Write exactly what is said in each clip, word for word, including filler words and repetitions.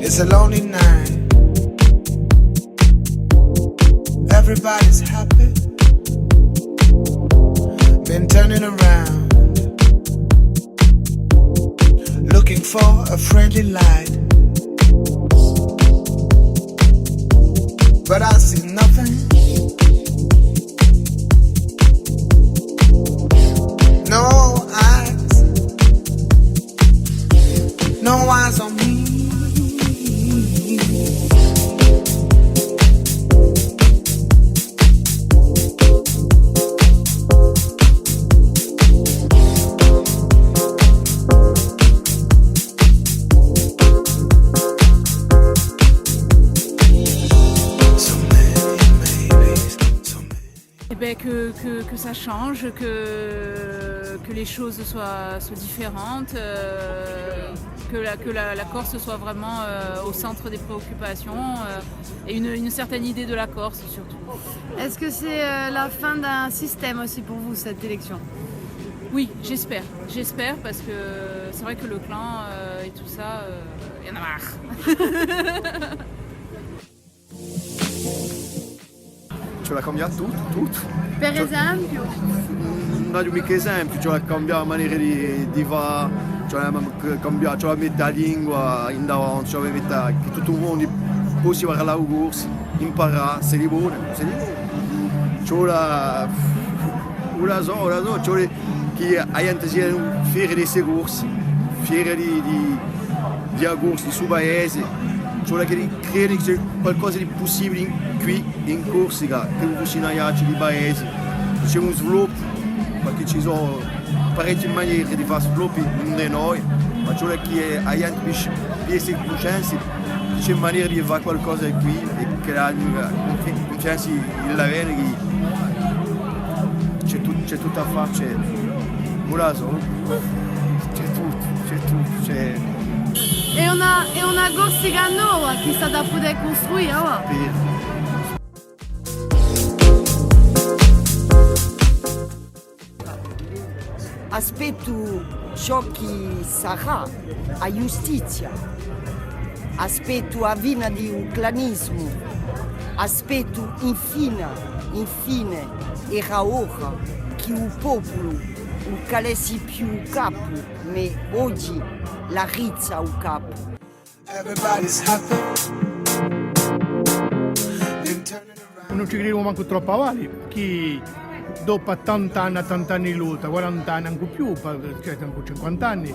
It's a lonely night. Everybody's happy. Been turning around, looking for a friendly light. But I see nothing. No eyes. No eyes on me. So many maybes, so many Eh ben, que, que, que ça change, que, que les choses soient, soient différentes, euh, que la, que la, la Corse soit vraiment, euh, au centre des préoccupations, euh, et une, une certaine idée de la Corse surtout. Est-ce que c'est, euh, la fin d'un système aussi pour vous, cette élection ? Oui, j'espère. J'espère parce que c'est vrai que le clan, euh, et tout ça, euh, il y en a marre. Ci vole à cambià tuttu, tuttu. Per esempiu? Ùn aghju micca esempiu, ci vole à cambià a manera di, di fà, ci vole à cambià, ci vole à mette a lingua in davanti, ci vole à mette chì tuttu u mondu possi parlà u corsu, imparà, s'elli vole, s'elli vole. Ci vole à, ùn la sò, ùn la sò, ci vole chì a ghjente sia fiera d'esse corsi, fiera di, di, di a Corsica, di u so paese. Ci vole chì crede chì ci hè qualcosa di pussibule in, quì in Corsica, chì ùn fussi in Aiacciu, di paesi. Ci hè un sviluppu, perchè ci sò parechje manere di fà sviluppi ind'è noi, ma ci vole chì a ghjente pi, pi esse cuscenza, chì ci hè manera di fà qualcosa quì è chì l'hà cunfi-, cunfidenza in l'avvene chì ci hè tut-, ci hè tuttu à fà, ci hè, ùn la sò, ci hè tuttu, ci hè tuttu, ci hè. Hè una, hè una Corsica nova chì s'hà da pudè custruì, eh, và. Spera. Aspettu ciò chì sarà a ghjustizia, aspettu a fine di u clanismu, aspettu infine, infine, era ora chì u populu ùn calessi più u capu, ma oghji l'arrizza u capu. Everybody's happy. Been turning around. Ùn ci cridimu mancu troppu avali, chì dopu à tant'anni, à tant'anni di lotta, quarant'anni, ancu più, pa-, cioè, ancu cinquant'anni,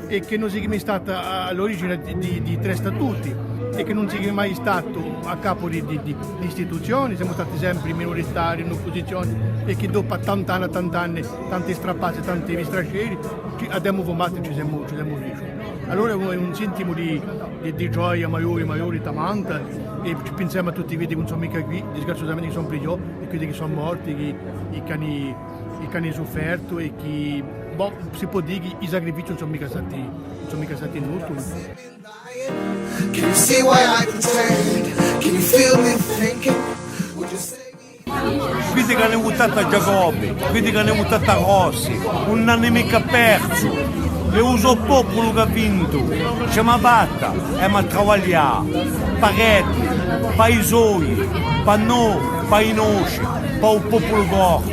è chì no simu mai stati à, à l'origine di, di, di trè statuti, è chì ùn simu mai stati à capu di, di, di, di istituzioni, simu stati sempri minuritarii, in oppusizioni, è chì dopu à tant'anni, à tant'anni, tanti strappazzi, tanti strasceri, ci, avemu fumatu è ci simu, ci simu riesciuti. Allora hè un, un sintimu di, di, di gioia maiori, maiori, tamanta, è ci pinsemu à tutti quelli chì ùn sò micca quì, disgraziosamente chì sò in prigiò, è quelli chì sò morti, chì, i chì ani, i chì ani suffertu è chì, bò, si pò dì chì i sacrifici ùn sò micca stati, ùn sò micca stati inutili. Can you see why I pretend? Can you feel me thinking? Would you say Quiddi chì ani vutatu à Giacobbi, quiddi chì ani vutatu à Rossi, ùn ani micca persu. Hè u so populu chì hà vintu. Ci emu à batta, emu à travaglià. Pà eddi, pà i soi, pà no, pà i nosci, pà u populu corsu.